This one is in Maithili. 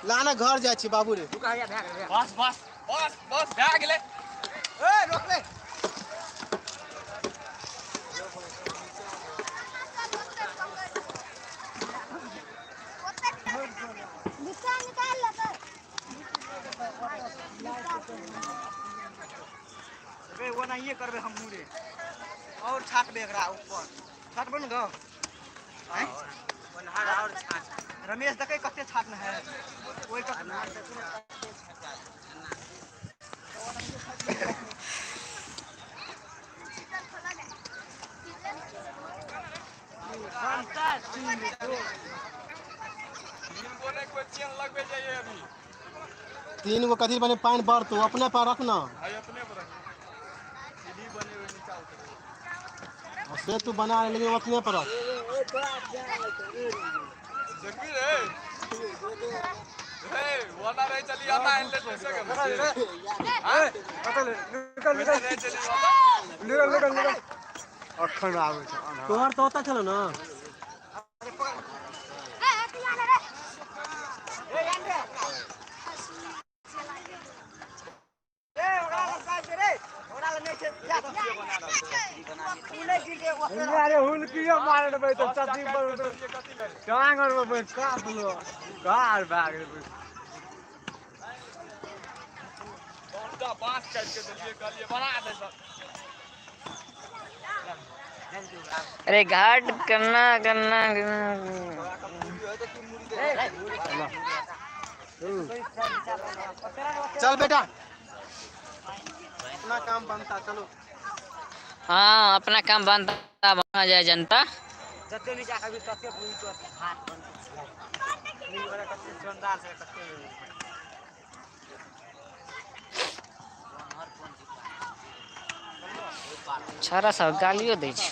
ला ना घर जाइ छी बाबू रे। बस बस बस बस भए गेलै। ए रोक ले। रे ओनाहिए करबै हमहूँ रे। और छाटबै एकरा ऊपर। छाटबै ने गौ? और छाट। रमेश देखै कते छाटने है। ओहि तीन गो नहि कोइ चेन लगबै जाइए अभी। तीन गो कथी बने पानि बढ़तो अपने पर रख ना। भाई अपने पर रख। सीढ़ी बने हुए नीचा उतरे। से तू बना ले लेकिन अपने पर रख। देखबी रे। हे वना रहे चली आता है ले पैसे के। हां निकल निकल रहे चली आता। निकल निकल निकल अखन आबै छै। तोहर तो ओतऽ छलो ना। अरे हुलकियो मारे देबै तऽ चद्दी पर टांग आर में काटलो गार भए गेलै। दसटा बाँस काटि के देलियै, कहलियै बना दे सब। अरे घाट करना करना। चल बेटा अपना काम बनता चलो। हाँ अपना काम बनता बना जाए जनता। जते नीचा कभी तते घाट बनतै। कते शानदार छै कते। छोरा सब गालियो दै छै।